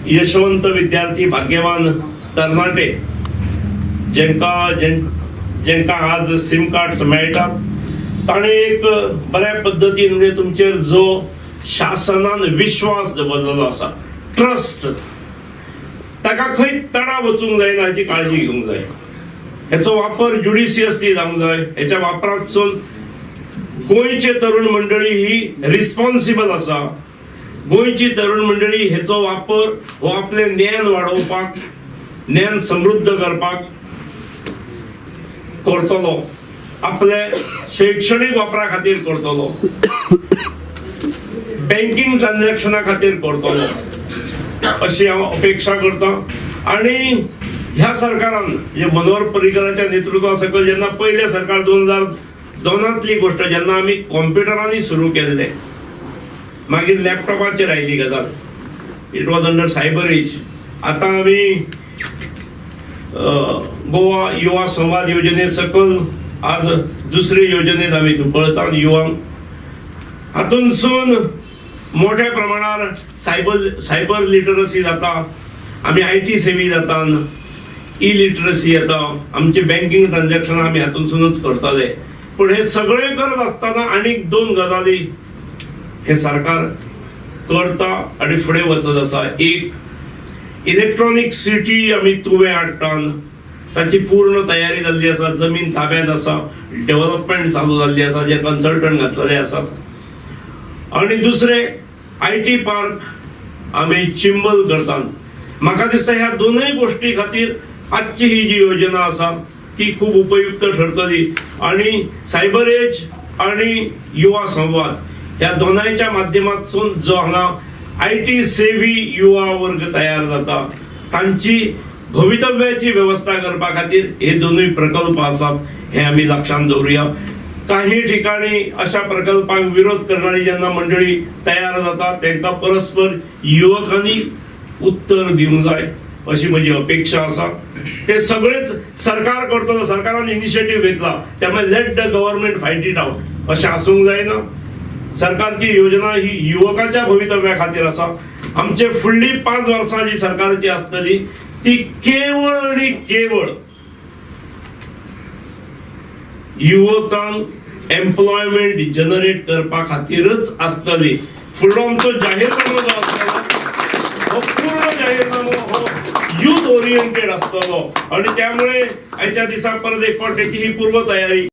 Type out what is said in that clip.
यशवंत विद्यार्थी, भाग्यवान तरणाटे जेंका जेंका आज सिम कार्ड्स मेळटात, ताणें एक बऱ्या पद्दतीन, म्हणजे तुमचेर जो शासनान विश्वास दवरलेलो आसा, ट्रस्ट, ताका खंय तडा वचूंक जायना हाची काळजी घेवंक जाय. हेचो वापर ज्युडिशियसली जावंक जाय. हेच्या वापरांतसून गोंयचे तरुण मंडळी ही रिस्पॉन्सिबल आसा. गोंयची तरुण मंडळी हेचो वापर हो आपलें ज्ञान वाडोवपाक, ज्ञान समृद्ध करपाक करतलो, आपले शैक्षणीक वापरा खातीर करतलो, बँकिंग ट्रान्झॅक्शना खातीर करतलो अशी हांव अपेक्षा करता. आणि ह्या सरकारान, म्हणजे मनोहर पर्रीकराच्या नेतृत्वा सकयल जेन्ना पयलें सरकार, 2002तांतली गोश्ट, जेन्ना आमी कॉम्प्युटरांनी सुरू केल्लें, मागीर लॅपटॉपाचेर आयली गजाल, it was under cyber age. आतां आमी गोवा युवा संवाद योजने सकयल आज दुसरे योजनेत आमी धुकळटा युवांक. हातूंतसून मोठ्या प्रमाणार सायबर सायबर लिटरसी जाता, आमी IT सेवी जाता, ई लिटरसी येता, आमचे बँकिंग ट्रान्झॅक्शन आमी हातूंतसूनच करतले. पूण हे सगळें करत आसतना आनीक दोन गजाली हे सरकार करता आनी फुडें वचत आसा. एक, इलेक्ट्रॉनीक सिटी आमी तुवें हाडटात, ताची पूर्ण तयारी जाल्ली आसा, जमीन ताब्यांत आसा, डेव्हलपमेंट चालू जाल्ली आसा, जे कन्सल्टंट घातलेले आसात. आणि दुसरें, IT park आमी चिंबल करतात. म्हाका दिसता ह्या दोनूय गोश्टी खातीर आजची ही जी योजना आसा ती खूब उपयुक्त ठरतली. आणि सायबर एज आणि युवा संवाद ह्या दोनांयच्या माध्यमातसून जो हांगा IT सेवी युवा वर्ग तयार जाता, तांची भवितव्याची व्यवस्था करपा खातीर हे दोनूय प्रकल्प आसात हे आमी लक्षांत दवरुया. काही ठिकाणी अशा प्रकल्पांक विरोध करणारी जेन्ना मंडळी तयार जाता, तांकां परस्पर युवकांनी उत्तर दिवंक जाय अशी म्हजी अपेक्षा आसा. ते सगळेच सरकार करतलो, सरकारान इनिशिएटीव घेतला, त्यामुळे let the government fight it out अशें आसूंक जायना. सरकारची योजना ही युवकांच्या भवितव्या खातीर आसा. आमचे फुडली 5 वर्सां जी सरकारची आसतली ती केवळ आणि केवळ युवकांक एम्प्लॉयमेंट जनरेट करपा खातीरच आसतली. फुडलो आमचो जाहीरनामो जो आसतलो हो पूर्ण जाहीरनामो हो युथ ओरिएंटेड आसतलो आणि त्यामुळे आयच्या दिसा परत एक फावट तेची ही पूर्व तयारी.